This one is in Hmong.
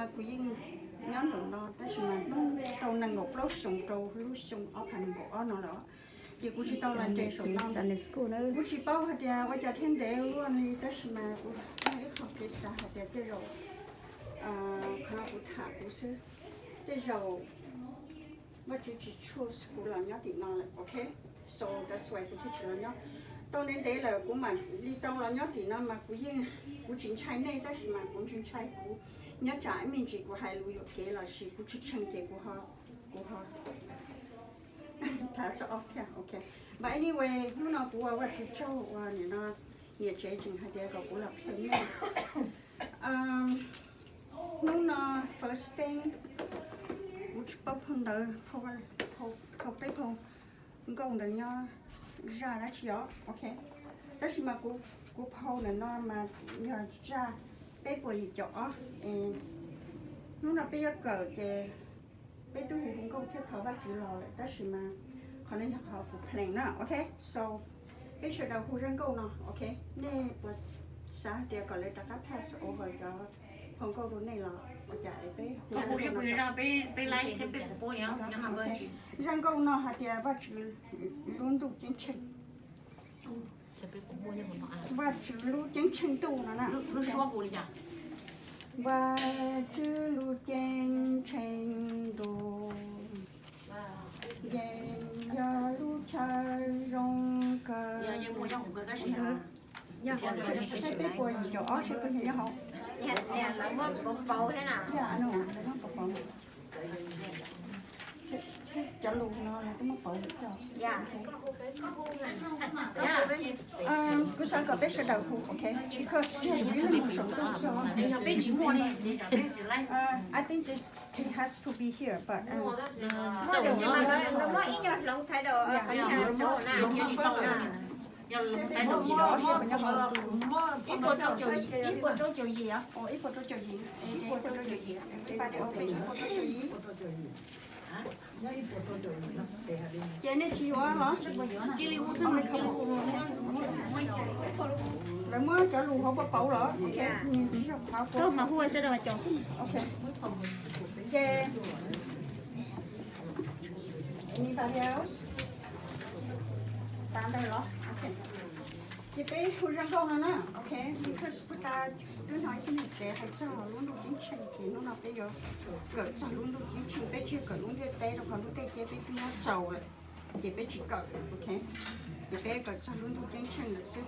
Kuv yeej nyob nraum no tab sis mas hnub tau nees nkaum plaub xyoo rau lub xyoo ob phav nees nkaum ob no lawm, ces kuv tsis tau los nres saum no. Kuv tsis paub hais tias ua cas thiaj ntev luaj li, tab sis mas kuv muaj ib qho kev xav hais tias tej zaum qhov no kuv tham kuv xwb, tej zaum Vajtswv tsis choose kuv los nyob tim no lawm, ok? So that's why kuv thiaj tsis los nyob. Tau ntev ntev lawm kuv mam li tau los nyob tim no mas kuv yeej, kuv tsis ntshai nej tab sis mas kuv ntshai ntshai kuv nyob tsam ib me ntsis kuv hais lus yuam kev los sis kuv tsis tsheej ces kuv ho, kuv ho pass off thiab, ok? But anyway, hnub no kuv ua Vajtswv tsaug uas nim no niam tsev tseem hais tias kom kuv los qhia nej. Hnub no first thing, kuv tsis paub phau ntawv, phau peb phau nkauj ntawd nyob zaj dab tsi os, ok? Tab sis mas kuv phau ntawm no mas yog zaj peb puas yim caum ob. Hnub no peb yuav kawm ces peb twb hu hu nkauj thiab thov Vajtswv los lawm tab sis mas qhov no yog qhov kuv plan na, ok? So peb sawv daws hu zaj nkauj no, ok? Nej puas xav hais tias kom lawv rov qab pass over cov phau nkauj rau nej los ua cas es peb hu zaj nkauj no? Peb, peb laib thiab peb puas paub. Zaj nkauj no hais tias Vajtswv lub ntuj ceeb tsheej, Vajtswv lub ceeb tsheej ntuj no na. Vajtswv lub ceeb tsheej ntuj, yeej yog lub chaw zoo kawg. Peb puas yim caum ob seb puas yog nyob hauv. Cov lus no lawv twb muab pauv lawm. Kuv xav kom peb sawv daws hu, ok? Because ib mus saum ntuj xwb. I think this, it has to be here, but ib puas rau caum yim, ib puas rau caum yim, ib puas rau caum yim, ib puas rau caum yim. Ces nej tsis yuav los? Lawv muab cov lus hauv pauv pauv los? Koj mas hu sawv daws mas caum xwb. Ces anybody else? Tas ntawd los? Ces peb hu zaj nkauj no na, ok? Because puag ta twb hnov ib tug niam tsev hais txog lub ntuj ceeb tsheej ces hnub no peb yuav kawm txog lub ntuj ceeb tsheej, peb tsis kawm lub ntiaj teb rau qhov lub ntiaj teb peb twb nyob txaus lawm, ces peb tsis kawm, ok? Ces peb kawm txog lub ntuj ceeb tsheej lawm xwb.